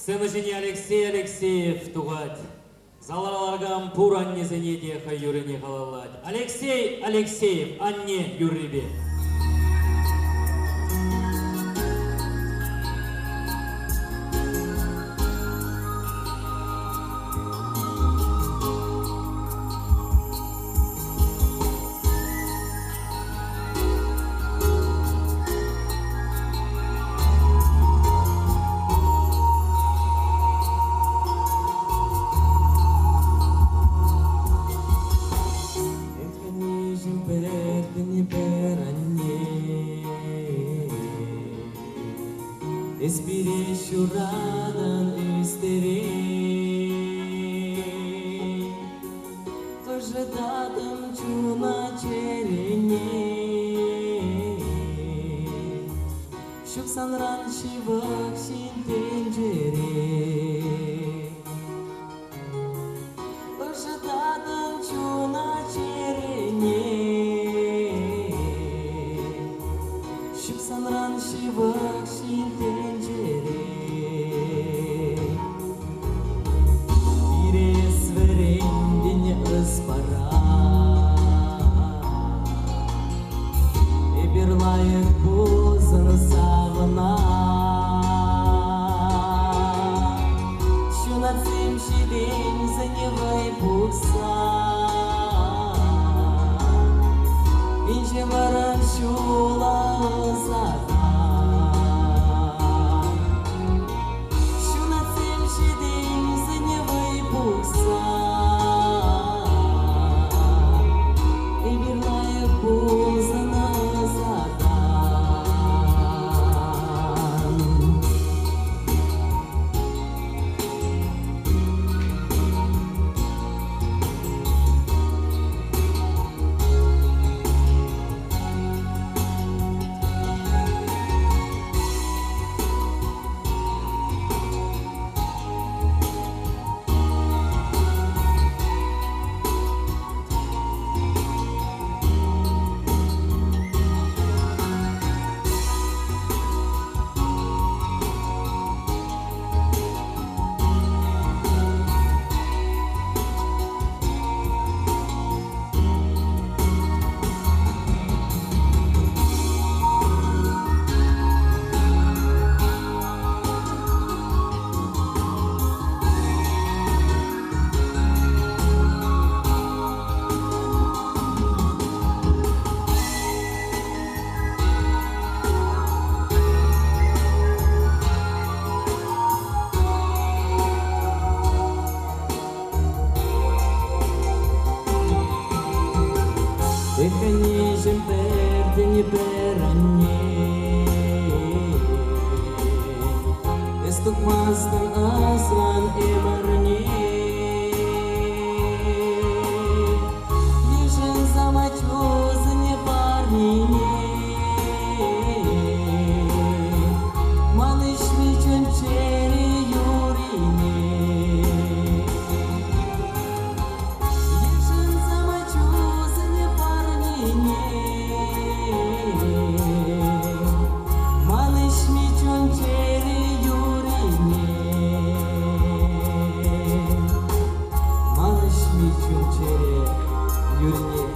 Сцена ҫине Алексей Алексеев тухать. Залра ларакан пур аннесене те хӑй юррине халаллать. Алексей Алексеев анне юррипе. Эс пире ҫуратӑн ӳстерен, Ӑшӑтатӑн чуна чӗрене. Ҫук санран ҫывӑх ҫын тӗнчере. Ӑшӑтатӑн чуна чӗрене. Ҫук санран ҫывӑх ҫын тӗнчере. Пире эс вӗрентӗн ӑс паран. Эпир лайӑх пулсан савӑнан. Ҫунатсем ҫитӗнсен вӑй пухса. Инҫе вӑрӑм ҫула ӑсатан. Ҫунатсем ҫитӗнсен вӑй пухса. Эпир лайӑх пулсан ӑсатан. Эх, аннеҫӗм, пӗртен пӗр анне. Эс тухмастӑн асран ӗмӗрне. Йышӑнсам ачусене парнене. Ман ӗҫми чун-чӗре юррине. Йышӑнсам ачусене парнене. Ман ӗҫми чун-чӗре юррине. Ман ӗҫми чун-чӗре юррине.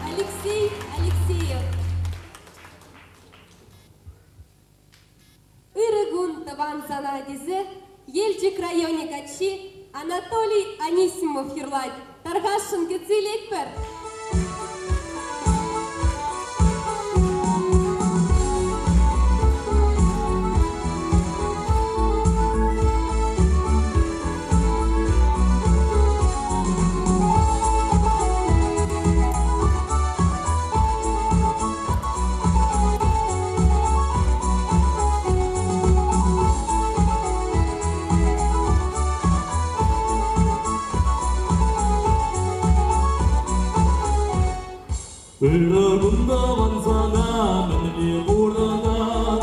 Алексей Алексеев. Ырӑ кун, тӑван сана тесе Елчӗк районӗ каччи Анатолий Анисимов юрлать. Тархасшӑн кӗтсе илетпӗр. Ырӑ кун тӑван сана, мӗнле пурӑнан?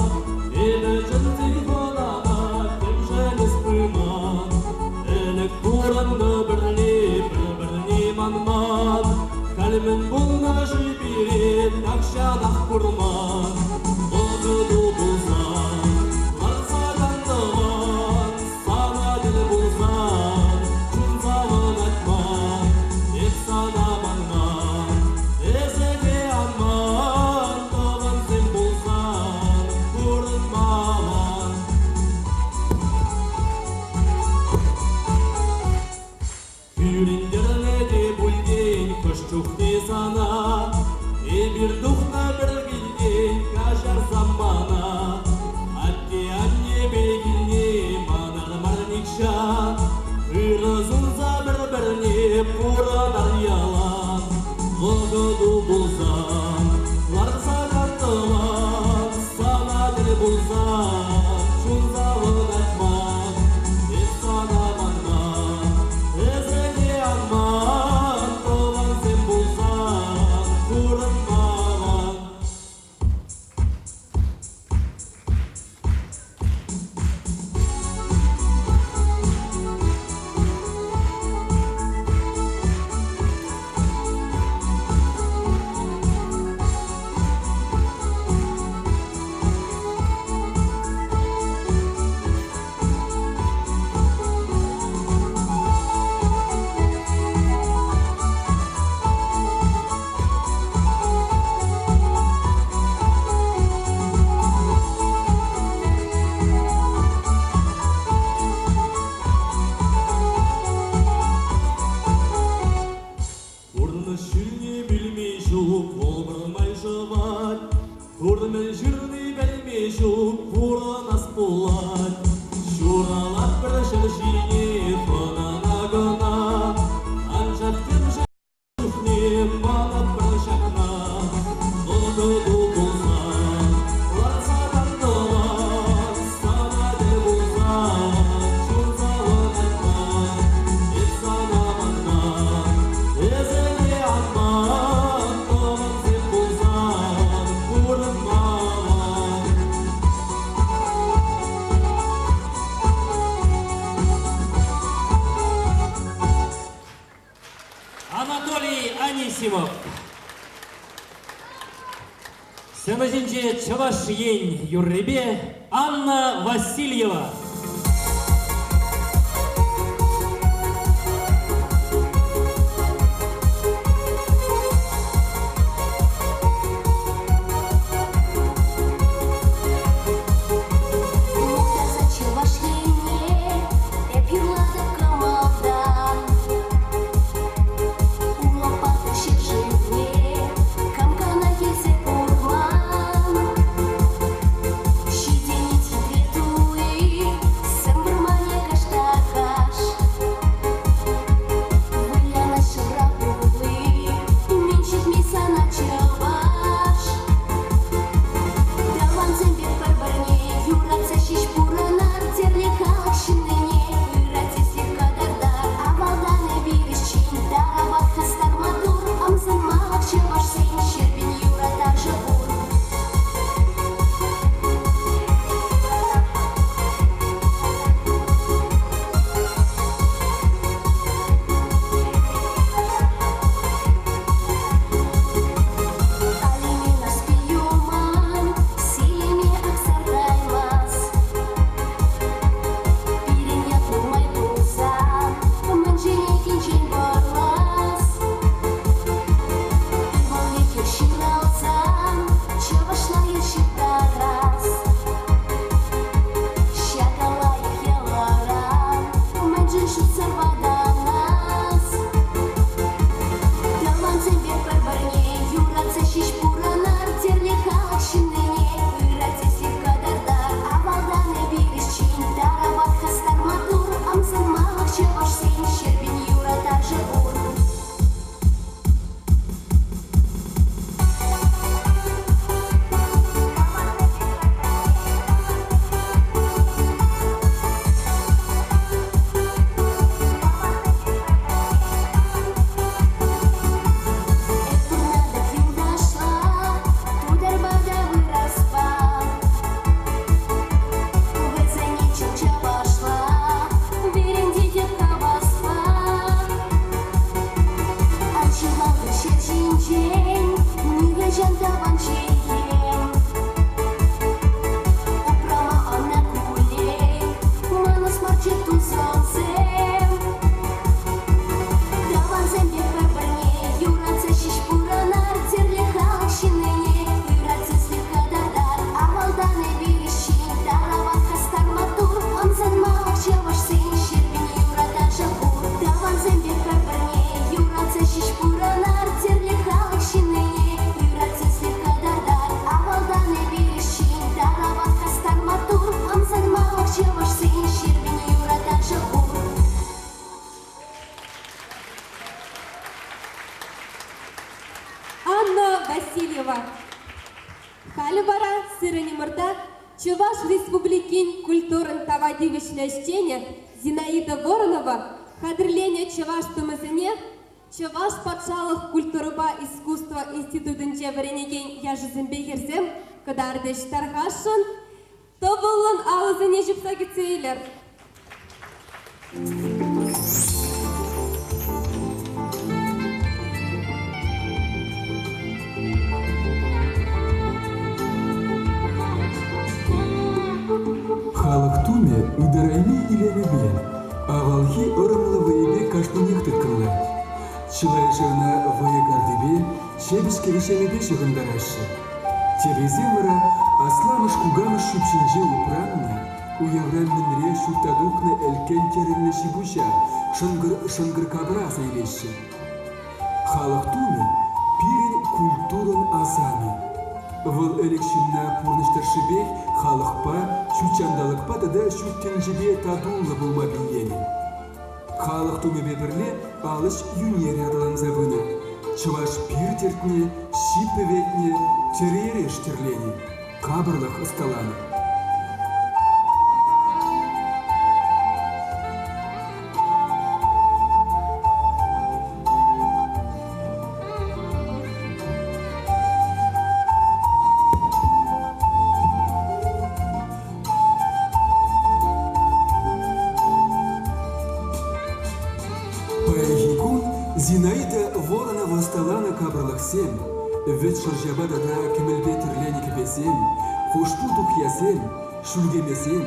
Эпӗ чӗнсен хӑнана, темшӗн эс пыман. Ӗлӗк пурӑннӑ пӗрле, пӗр-пӗрне манман. Халь мӗн пулнӑ-ши пире, тахҫанах пурлан. курман. Вӑхӑту пулсан, ларса кантӑман, сана тӗл пулсан, чун савӑнать ман. Эп сана манман, эсӗ те ан ман, тӑвансем пулсан, пурӑнмалан. Кӳрентернӗ те пуль тен хӑш чухне сана, эпир тухнӑ пӗр килтен, каҫарсам мана. Атте-анне килне манар мар нихҫан, ырӑ сунса пӗр-пӗрне пурӑнар ялан. Вӑхӑту пулсан, ларса кантӑман, сана тӗл пулсан, чун савӑнать ман. Эп сана манман, эсӗ те ан ман, тӑвансем пулсан, пурӑнмалан. Пурнӑҫ ҫӳлне пӳлме ҫук, вӑл пӗрмай шӑвать. Турмӗн ҫырни пӗлме ҫук, пурӑнас пулать. Ҫуралатпӑр ҫӗр ҫине хӑнана кӑна, анчах темшӗн чухне манатпӑр ҫакна. Вӑхӑту пулсан, ларса кантӑман, сана тӗл пулсан, чун савӑнать ман. Эп сана манман, эсӗ те ан ман, тӑвансем пулсан, пурӑнмалан. Анатолий Анисимов. Сцена ҫинче Чӑваш Ен юррипе Анна Васильева. Мухтаса Чӑваш Ене эп юрлатӑп кӑмӑлтан. Улӑп-паттӑр ҫӗршывне кам кӑна килсе курман. Ҫитӗнет хитре туй. Халӗ вара сирӗн умӑрта Чӑваш Республикин культурӑн тава тивӗҫлӗ ӗҫченӗ Зинаида Воронова хатӗрленӗ чӑваш тумӗсене Чӑваш патшалӑх культурӑпа искусство институтӗнче вӗренекен яшӗсемпе хӗрсем кӑтартӗҫ. Тархасшӑн, тӑвӑллӑн алӑсене ҫупса кӗтсе илӗр. Халӑх тумӗ ытарайми илемӗпе, авалхи ӑрӑмлӑ вӑйӗпе кашнинех тыткӑнлать. Чылайӑшӗ ӑна вӑйӑ картипе, ҫепӗҫ кӗвӗ-ҫемӗпе ҫыхӑнтараҫҫӗ. Теприсем вара асламӑш-кукамӑш ҫӳпҫинче упраннӑ, уявра мӗнре ҫутта тухнӑ ӗлккен тӗрӗллӗ ҫи-пуҫа шӑнкӑр-шӑнкӑр капӑра аса илеҫҫӗ. Халӑх тумӗ пирӗн культурӑн асамӗ. Вӑл ӗлӗк ҫынна пурнӑҫ тӑршшӗпех халӑхпа, ҫутҫанталӑкпа тата ҫут тӗнчепе татуллӑ пулма пилленӗ. Халӑх тумӗпе пӗрле алӗҫ ӳнерӗ аталанса пынӑ. Чӑваш пир тӗртнӗ, ҫип пӗветнӗ, тӗрӗ-эреш тӗрленӗ, капӑрлӑх ӑсталанӑ. Паянхи кун Зинаида Воронова ӑсталанӑ капӑрлӑхсем, вӗт шӑрҫапа тата кӗмӗлпе тӗрленӗ кӗпесем, хушпу тухьясем, шӳлкемесем,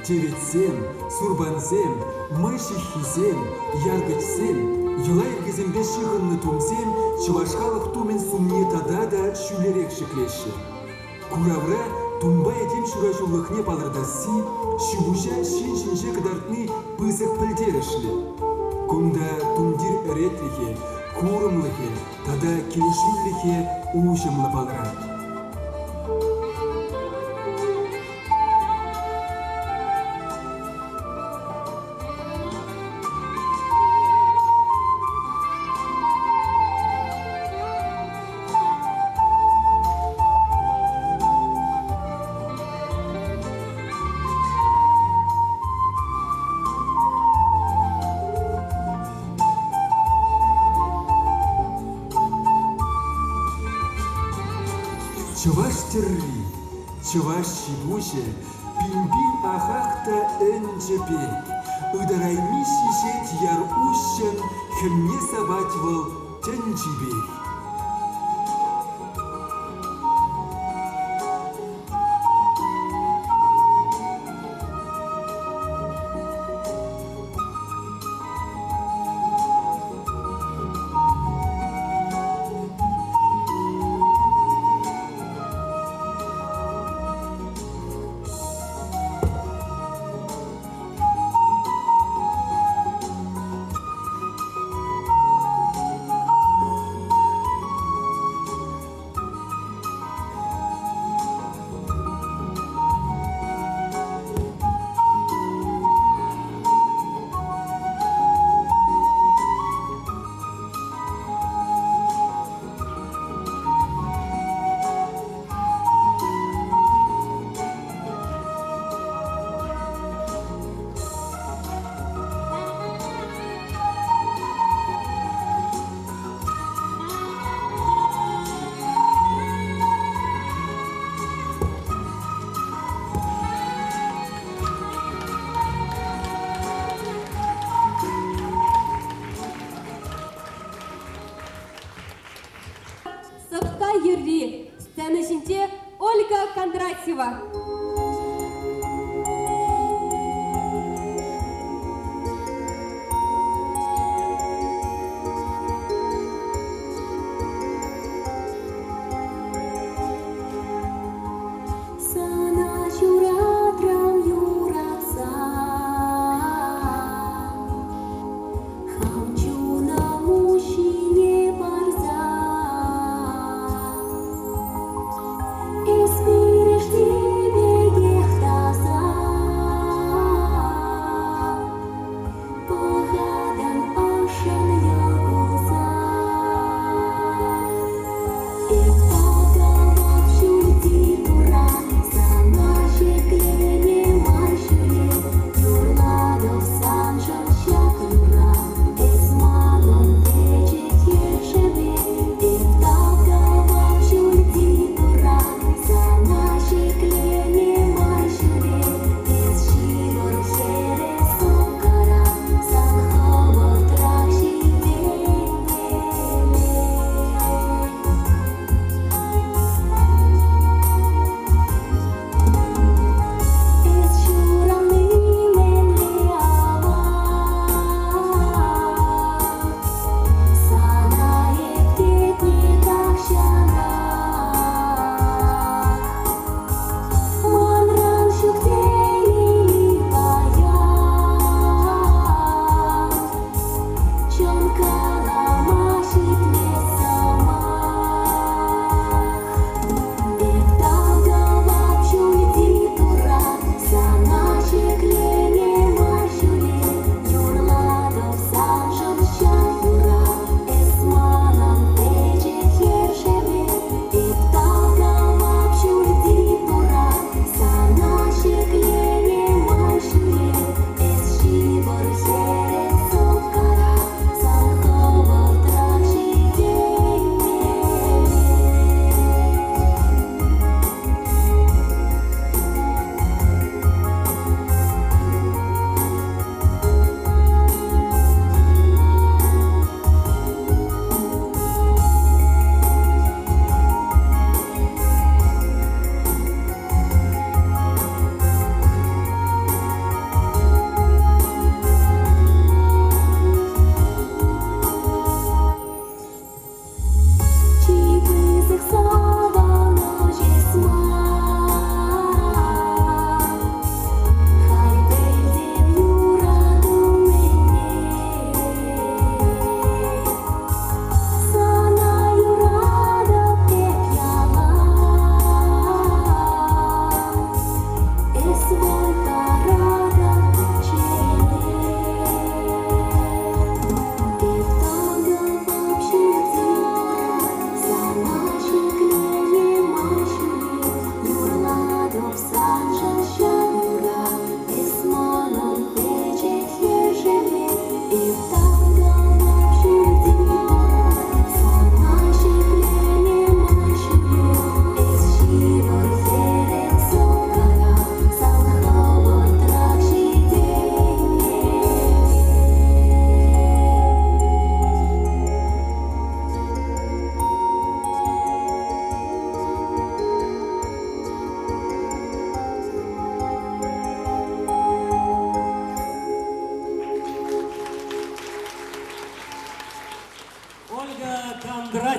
теветсем, сурпансем, мӑй ҫыххисем, яркӑчсем, йӑла-йӗркесемпе ҫыхӑннӑ тумсем чӑваш халӑх тумӗн сумне тата та ҫӳлерех ҫӗклеҫҫӗ. Куравра тумпа этем ҫураҫулӑхне палӑртасси, ҫи-пуҫа ҫын ҫинче кӑтартни пысӑк пӗлтерӗшлӗ. Кунта тумтир ӗретлӗхӗ, курӑмлӑхӗ тата килӗшӳлӗхӗ уҫӑмлӑ палӑрать. Чӑваш тӗрри, чӑваш ҫи-пуҫӗ пин-пин ахах та ӗнчӗ пек. Ытарайми ҫиҫет яр уҫҫӑн, хӗмне савать вӑл тӗнчипех. Сӑпка юрри сцена ҫинче Ольга Кондратьева. Сана ҫуратрӑм юратса, Хам чуна муҫине парса. Эс пирӗшти пек.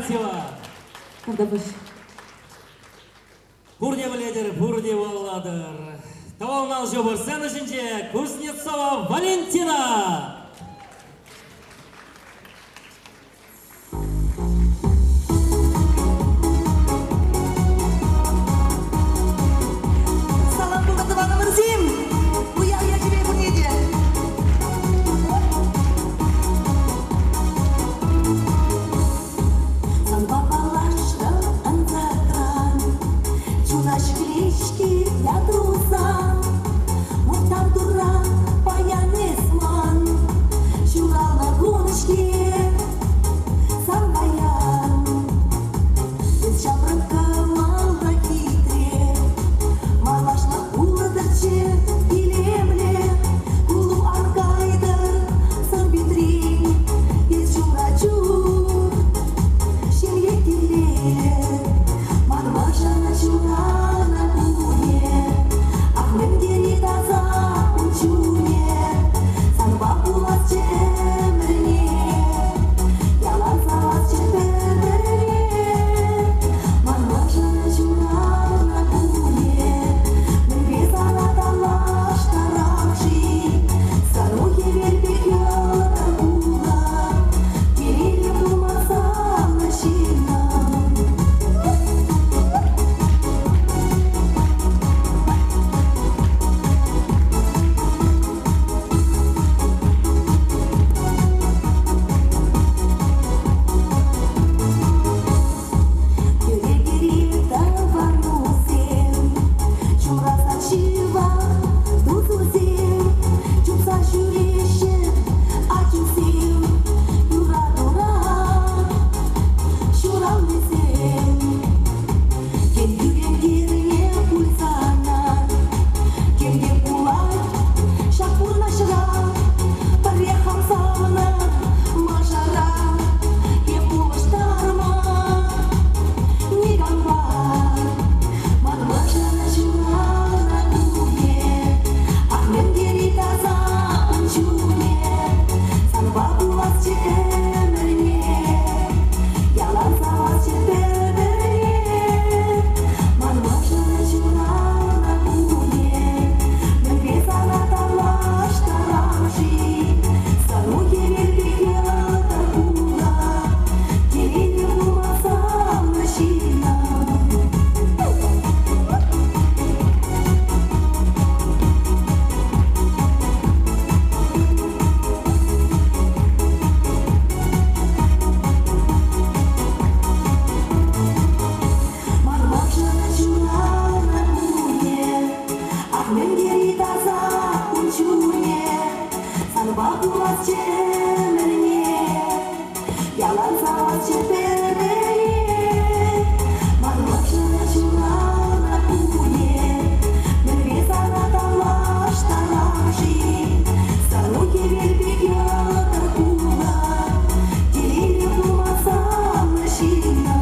Кондратьева. Тавтапуҫ. Пурте пӗлетӗр, пурте паллатӑр. Тӑвалнал ҫупӑр сцена ҫинче Кузнецова Валентина! Салам пултӑр, тӑванӑмӑрсем! Уяв ячӗпе пурне те! Санпа паллашрӑм ӑнсӑртран, чуна ҫӗклет-ҫке ятусан. Мухтав Турра, паян эс ман ҫуралнӑ кун-ҫке сан паян. Эс ҫамрӑк кӑмӑллӑ хитре, малашлӑх пултӑрччӗ илемлӗ. Кулу ан кайтӑр сӑн-питрен, эс ҫумра чух ҫемье телейлӗ. Ман мӑшӑр ҫуралнӑ кунӗ, ах, мӗн тери таса ун чунӗ. Санпа пуласчӗ ӗмӗрне, ялан савасчӗ пӗр-пӗрне. Ман мӑшӑр ҫуралнӑ кунӗ, мӗнпе сана танлаштарам-ши? Сару хӗвел пек йӑлтӑр кулать, телейлӗ пулма савнӑ ҫыннӑм. Кӗрекери тӑванусем, ҫуралсан ҫывӑх тусусем, чупса ҫӳреҫҫӗ ачусем, юратура ҫуралнисем. Тем кӳрентернӗ пуль сана, тем те пулать ҫак пурнӑҫра, пӗрре хам савнӑ мӑшӑра тем улӑштарма никампа. Ман мӑшӑр ҫуралнӑ кунӗ, ах, мӗн тери таса ун чунӗ, санпа пуласчӗ ӗмӗрне, ялан савасчӗ пӗр-пӗрне. Ман мӑшӑр ҫуралнӑ кунӗ, мӗнпе сана танлаштарам-ши? Сару хӗвел пек йӑлтӑр кулать, телейлӗ пулма савнӑ ҫыннӑм. Ман мӑшӑр ҫуралнӑ кунӗ, ах, мӗн тери таса ун чунӗ, санпа пуласчӗ ӗмӗрне, ялан савасчӗ пӗр-пӗрне. Ман мӑшӑр ҫуралнӑ кунӗ, мӗнпе сана танлаштарам-ши? Сару хӗвел пек йӑлтӑр кулать, телейлӗ пулма савнӑ ҫыннӑм.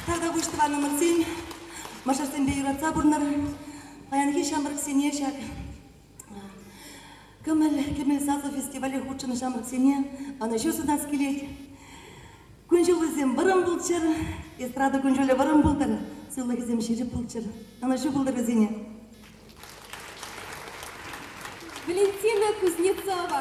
Тавтапуҫ, тӑванӑмӑрсем, мӑшӑрсемпе юратса пурӑнӑр. Паянхи ҫамрӑксене ҫак Кӗмӗл, кӗмӗл сасӑ фестивале хутшӑннӑ ҫамрӑксене ӑнӑҫу сунас килет. Кун-ҫулӗсем вӑрӑм пулччӑр, эстрада кун-ҫулӗ вӑрӑм пултӑр, сывлӑхӗсем ҫирӗп пулччӑр. Ӑнӑҫу пултӑр вӗсене. Валентина Кузнецова.